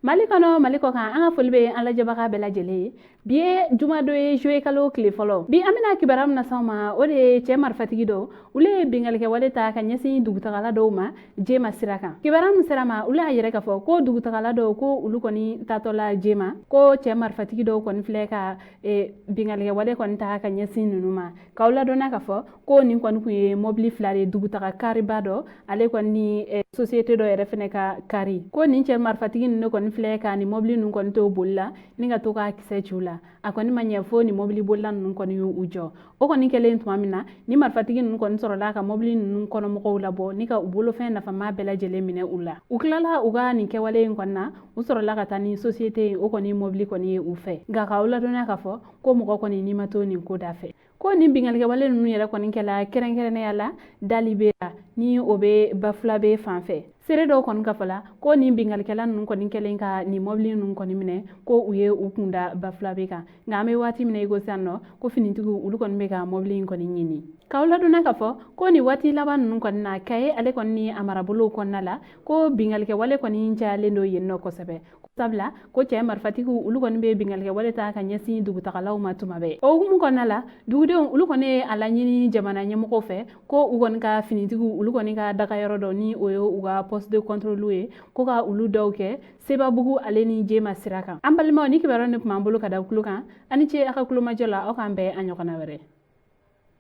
Mali kɔnɔ, Mali kɔ kan, an ka foli bɛ an lajɛbaga bɛɛ lajɛlen ye. Bi ye jumadon ye, juillet kalo tile fɔlɔ. Bi an bɛna kibaruya min las'aw ma, o de ye cɛ marifatigi dɔw, olu ye binkannikɛwale ta ka ɲɛsin dugutagala dɔw ma Jema sira kan. Kibaruya min sera ma, olu y'a yɛrɛ k'a fɔ ko dugutagala dɔw, ko olu kɔni taatɔla Jema, ko cɛ marifatigi dɔw kɔni filɛ ka binkannikɛwale kɔni ta ka ɲɛsin ninnu ma. K'aw ladɔnniya k'a fɔ ko nin kɔni kun ye mɔbili fila de ye, dugutaga kariba dɔ, ale kɔni ni société dɔ yɛrɛ fɛnɛ ka kari. Ko nin cɛ marifatigi ninnu kɔni filɛ ka nin mɔbili ninnu kɔni to boli la ni ka to ka kisɛ ci u la. A kɔni ma ɲɛ fo nin mɔbili bolila ninnu kɔni y'u jɔ. O kɔni kɛlen tuma min na, ni marifatigi ninnu kɔni sɔrɔla ka mɔbili ninnu kɔnɔmɔgɔw labɔ ni ka u bolofɛn nafama bɛɛ lajɛlen minɛ u la. U tilala u ka nin kɛwale in kɔni na, u sɔrɔla ka taa ni société in o kɔni mɔbili kɔni ye u fɛ. Nka k'aw ladɔnniya k'a fɔ ko mɔgɔ kɔni n'i ma to nin ko da fɛ, ko nin binkannikɛwale ninnu yɛrɛ kɔni kɛla kɛrɛnkɛrɛnnenya la Dalibera, ni o bɛ Bafulabe fan fɛ. Seere dɔw kɔni ka fɔ la, ko nin binkannikɛla ninnu kɔni kɛlen ka nin mɔbili ninnu kɔni minɛ, ko u ye u kun da Bafulabe kan. Nka an bɛ waati min na i ko sisan nɔ, ko finitigiw olu kɔni bɛ ka mɔbili in kɔni ɲini. K'aw ladɔnniya k'a fɔ ko nin waati laban ninnu kɔni na, Kaye ale kɔni ni a marabolow kɔnɔna la, ko binkannikɛwale kɔni cayalen don yen nɔ kosɛbɛ, sabula ko cɛ marifatigiw olu kɔni bɛ binkannikɛwale ta ka ɲɛsin dugutagalaw ma tuma bɛɛ. O hukumu kɔnɔna la, dugudenw olu kɔni ye a laɲini jamana ɲɛmɔgɔw fɛ ko u kɔni ka finitigiw olu kɔni ka dagayɔrɔ dɔ, ni o ye u ka poste de contrôle ye, ko ka olu dɔw kɛ Sebabugu ale ni Jema sira kan. An balimaw, ni kibaruya nin tun b'an bolo ka da tulo kan. A ni ce a ka kulomajɔ la. Aw k'an bɛn a ɲɔgɔnna wɛrɛ.